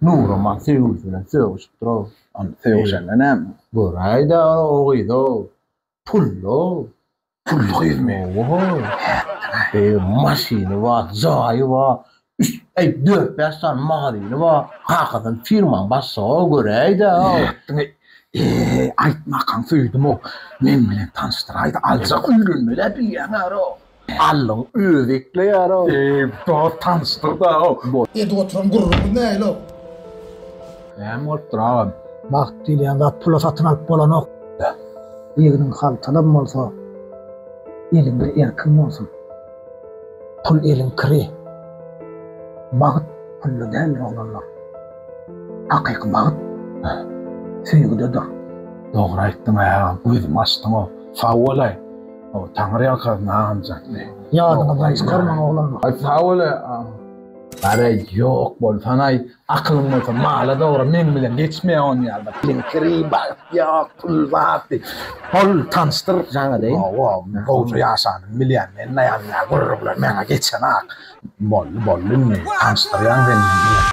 Nuraman söýgülisi bilen sögüşipdir-ow. Onda sögüşende näme? Göräý-dä o gyz-ow. Pully-ow. Pully gyzmy? Hawa. Eý, maşyny bar, jaýy bar, üç, äý, dört-bäş sany magazyny bar. Kakasam firmaň başlygy-ow, göräý-dä-ow. Nätdiň-eý? Eý, aýtmakaň söýdüm-ow. Meň bilen tanyşdyraý-da, aljak öýlenmeli-ä bilýäň-ä-row. Allyň özi ekleýär-ow. Eý, dost, tanyşdyr-da-ow. Edip oturan gürrüňiňiz nähili-ow? Näme bolupdyr, agam? Bagt diýilýän zat pula satyn alyp bolanok. Egniň haltalam bolsa, eliňde erkiň bolsun. Pul eliň kiri. Bagt pulda däldir oglanlar. Hakyky bagt söýgüdedir. Dogry aýtdyň agam, gözümi açdyň-ow. Sag bolaý. Taňry ýalkasyn agamjan. Ýadyňyzdan çykarmaň oglanlar. Aý sag bol agam. Garaý ýok bolsanaý akylyň bolsa mala dogry meň bilen geçmeýä onýalda kiri bagt ýok pul zat diýip bol tanyşdyr Jaň edeýin. Hawa gowja ýaşanymy bilýän men naýan ýa gürrüňler meňe geçenak boldy boldy indi tanyşdyrýaň sen meni bilen.